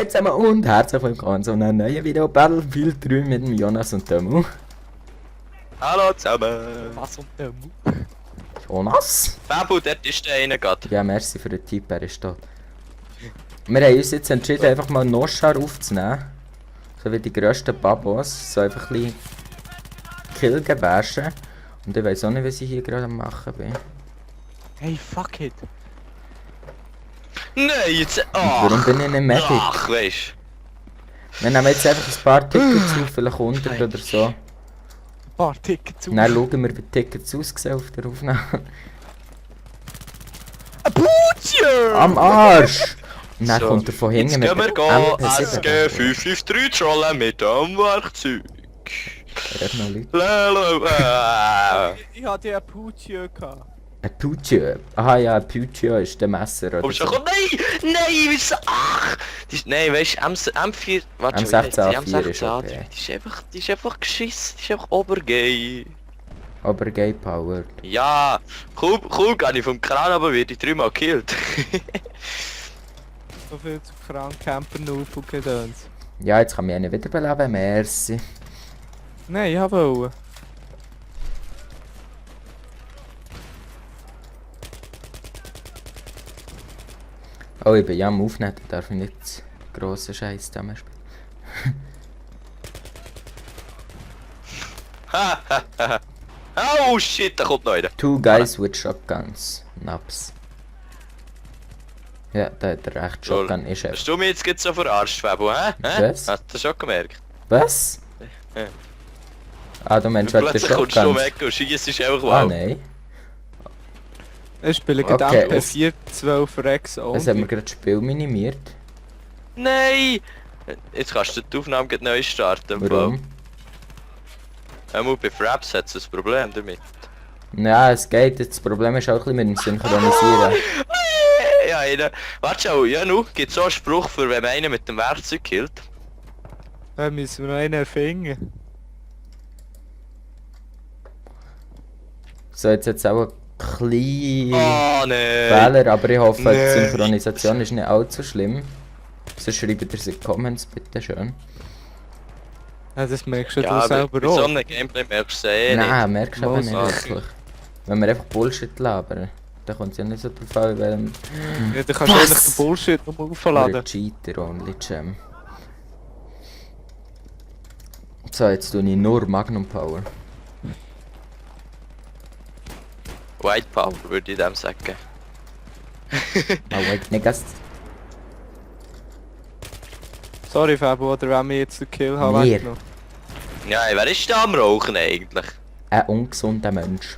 Hey zusammen und herzlich willkommen zu einem neuen Video Battlefield 3 mit dem Jonas und dem Hallo zusammen! Was und der Mu? Jonas? Babu, dort ist der eine gerade. Ja, merci für den Tipp, er ist da. Wir haben uns jetzt entschieden, einfach mal Noschar aufzunehmen. So wie die grössten Babos. So einfach ein bisschen Killgebärschen. Und ich weiss auch nicht, was ich hier gerade am machen bin. Hey, fuck it! Nein, jetzt. Warum bin ich nicht Medic? Ach, weisst Wir nehmen jetzt einfach ein paar Tickets auf, vielleicht 100 oder so. Ein paar Tickets auf. Dann schauen wir, wie die Tickets aussehen auf der Aufnahme. Ein Butcher! Am Arsch! Und dann So, kommt er von jetzt hinten gehen wir mit gehen MP7. SG 553 trollen mit dem Werkzeug. Red noch Leute. Lala, Ich hatte ja einen Butcher gehabt. Ein Puccio. Aha ja, ein Puccio ist der Messer oder Komm schon, so. komm, nein! Nein, wieso? Ach! Nein, weißt du, M4. Warte, wie heisst die? M16A4 ist okay. Die ist einfach geschissen, die ist einfach obergay. Aber Gay Powered. Ja, cool gehe ich vom Kran, aber werde ich 3-mal gekillt. So viel zu Frank Camper Noob und Gedöns. Ja, jetzt kann mich einen wiederbeleben, merci. Nein, ich wollte. Oh, ich bin ja am Aufnehmen, da darf ich nicht grossen Scheiß zusammen spielen. Oh shit, da kommt noch einer. Two guys with shotguns. Naps. Ja, da hat er recht. Shotgun ist er. Hast du mich jetzt gerade so verarscht, Fabo, hä? Was? Hast du schon gemerkt? Was? Ja. Ah, du meinst wegen der Plötzlich kommst du Shotguns? weg und schießt einfach Ah, wow. nein. Ich spiele Okay. gerade MP4 12 Rex Was haben wir on. gerade das Spiel minimiert? Nein! Jetzt kannst du die Aufnahme gleich neu starten. Warum? Einmal bei Fraps hat es ein Problem damit. Ja, es geht. Das Problem ist auch ein bisschen mit dem Synchronisieren. Ja, einer. Warte schon, ja nu, gibt so einen Spruch für wenn man einen mit dem Werkzeug killt. Da müssen wir noch einen erfinden. So, jetzt auch ein kleiner Oh ne! Fehler, aber ich hoffe, die Nee. Synchronisation ist nicht allzu schlimm. So schreibt ihr es in die Comments, bitte schön. Ja, das merkst du Ja, du aber selber bei so auch. einem Gameplay merkst du es eh Nein, merkst du aber Muss nicht auch. wirklich. Wenn wir einfach Bullshit labern, dann kommt es ja nicht so drauf an, wie welchem Ja, du kannst Was? eigentlich den Bullshit noch aufladen. Cheater only Jam. So, jetzt tue ich nur Magnum Power. nicht. White Power würde ich dem sagen. Oh, wait, Niggas. Sorry Fabo, oder wenn wir jetzt den Kill haben Wir. weggenommen. Ja, wer ist da am Rauchen eigentlich? Ein ungesunder Mensch.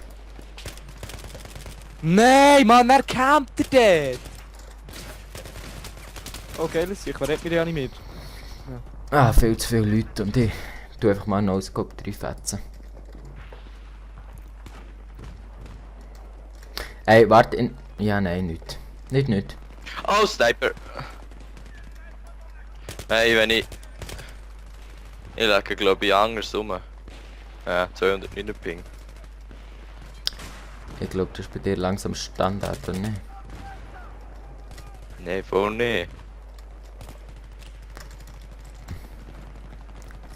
Nein, Mann, wer campt er dort? Oh, geiles Sicht, wer hat mich reanimiert? Ah, viel zu viele Leute und ich tue einfach mal einen No-Scope reinfetzen. Ey, warte in... Ja, nein, nicht. Nicht. Oh, Sniper! Hey, wenn ich... Ich lege glaube ich anders rum. Ja, 209 Ping. Ich glaube, das ist bei dir langsam Standard, oder nicht? Nee, voll nicht.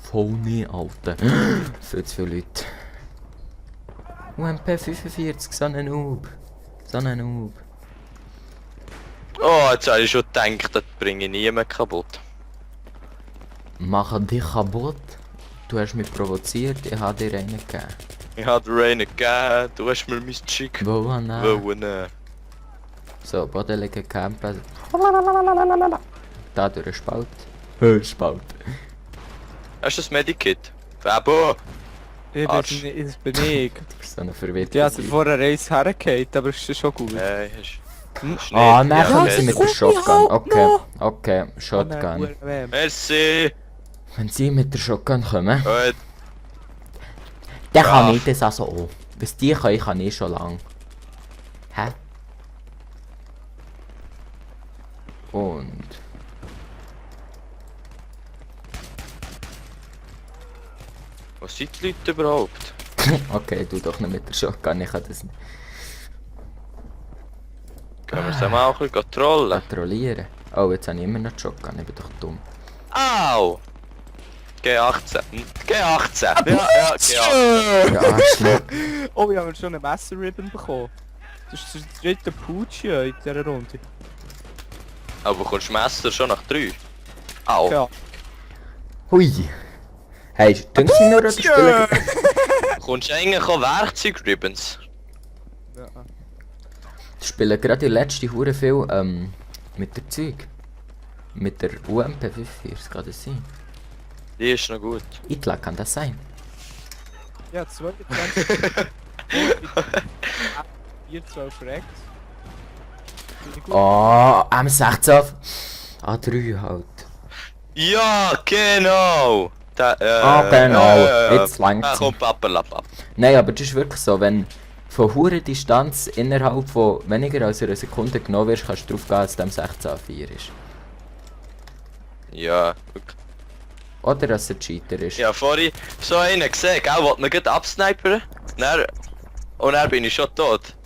Voll nicht, Alter. Viel zu viele Leute. UMP 45, so ein Noob. So ein Noob. Oh, jetzt habe ich schon gedacht, das bringe ich niemand kaputt. Machen dich kaputt? Du hast mich provoziert, ich habe dir einen gegeben. Ich habe dir einen gegeben, du hast mir mein Chick Wo, nein. wollen. So, Boden liegen campen. Da durch den Spalt. Spalt. Hast du das Medikit? Fabo! Ich Arsch. bin nicht, das bin ich. Du bist so eine Verwirrung. Die hat vorher Reis hergehakt, aber ist schon gut. Nein, hast hast Ah, nicht. nein, Ja, kommen sie mit der komm, Shotgun. ich Okay, okay, Oh, nein, Shotgun. Hurenwärm. Merci! Wenn sie mit der Shotgun kommen, Gut. dann kann Ach. ich das also auch. Was die können, kann ich schon lang. Hä? Und... Was sind die Leute überhaupt? Okay, du doch nicht mit der Shotgun, ich kann das nicht Können wir es dann mal auch ein bisschen trollen? kontrollieren. Oh, jetzt habe ich immer noch Shotgun, ich bin doch dumm. Au! G18. G18. Ja, G18. Ja, Arschloch. Oh, wir haben schon einen Messer-Ribbon bekommen. Das ist der dritte Pucci in dieser Runde. Aber kommst du Messer schon nach 3? Au. Ja. Hui. Hey, denkst du nur, dass du spielen? Kommst du eigentlich auch Werkzeug-Ribbons? Ja. Spielen gerade die letzte Hure viel mit der Zeug. Mit der UMP 45, kann das sein? Die ist noch gut. Itla, kann das sein? Ja, 22. 4, 12 Rex. Finde ich gut. Oh, M16 auf A3 halt. Ja, genau! Da, Genau, jetzt langt's. Da kommt Pappelapp. Nein, aber das ist wirklich so, wenn von hoher Distanz innerhalb von weniger als einer Sekunde genommen wirst, kannst du drauf gehen, dass dem 16A4 ist. Ja, wirklich. Oder dass er Cheater ist. Ja, vorhin so einen gesehen, gell, wollte mir gerade absnipern. Und dann bin ich schon tot.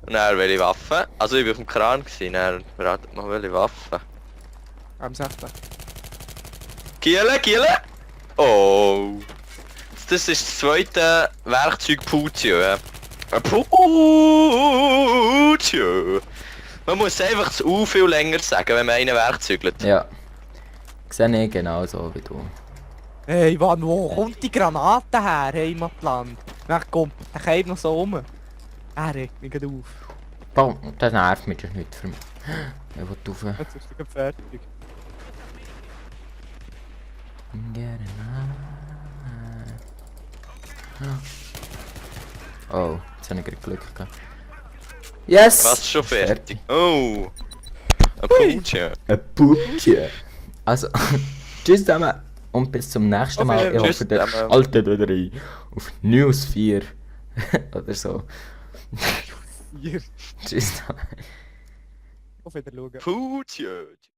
Und dann welche Waffe. Also ich war auf dem Kran gewesen, dann ratet mal welche Waffe. Am 16. Kiele! Oh! Das ist das zweite Werkzeug Putio, ja. Putio! Man muss einfach zu viel länger sagen, wenn man einen werkzeugelt. Ja. Sehe ich genauso wie du. Hey, Mann, wo kommt die Granate her, Heimatland? Dann kommt der Keim noch so rum. Er regt mich gerade auf. Boah, das nervt mich, das ist nicht für mich. Ich will rauf. Jetzt ist er gerade fertig. Oh, jetzt habe ich gerade Glück gehabt. Yes! Was schon fertig? Oh! Ein Putio. Ein Putje. Also, tschüss zusammen und bis zum nächsten Mal. Ich Tschüss hoffe, der zusammen. schaltet wieder ein auf News 4 oder so. Hier. Tschüss zusammen. Auf Wiedersehen. Putio.